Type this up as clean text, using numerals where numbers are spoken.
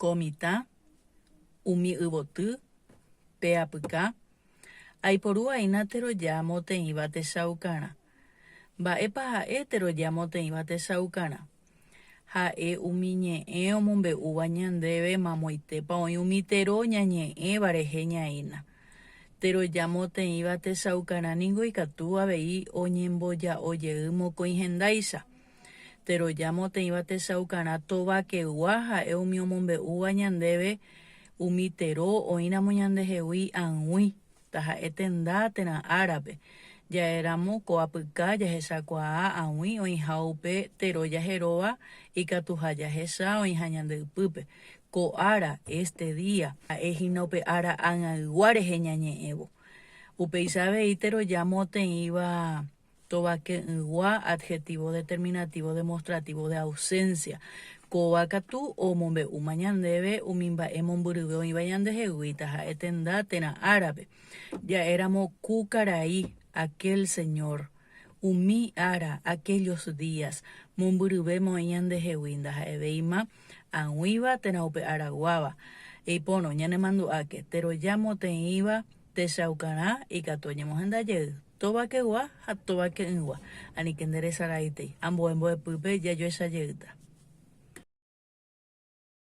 Ko mitã, umi yvoty, pe apyka, aiporu aína teroja moteĩva techaukarã. Mba'épa ha'e teroja moteĩva techaukarã? Ha'e umi ñe'ẽ omombe'úva ñandéve mamoitépa oĩ umi tero ñañe'ẽva rehe ñaína. Teroja moteĩva techaukarã ningo ikatu avei oñemboja'o jey mokõi hendáicha. Teroja moteĩva techaukarã tovakegua ha'e umi omombe'úva ñandéve umi tero oĩramo ñandehegui ag̃ui. taha'e tenda térã árape, ja'éramo ko apyka jahechakuaa ag̃ui oĩha upe tero jaheróva ikatuha jahecha oĩha ñande ypýpe. Ko ára, este día, ha'e hína upe ára ag̃aygua rehe ñañe'ẽvo. Upéicha avei teroja moteĩva Tovake'ỹgua, adjetivo determinativo demostrativo de ausencia. Kóva katu omombe'úma ñandéve umi mba'e mombyryve oĩva ñandehegui, taha'e tenda térã árape. Ja'éramo ku karai, aquel señor, umi ára, aquellos días, mombyryvéma oĩ ñandehegui, ndaha'evéima ag̃uíva térã upe araguáva. Eipórõ, ñanemandu'áke, teroja moteĩva techaukarã ikatu oñemohenda jey. Tovakegua ha tovake'ỹgua, anike nde resaraítei, ambue mbo'epýpe jajoecha jeýta.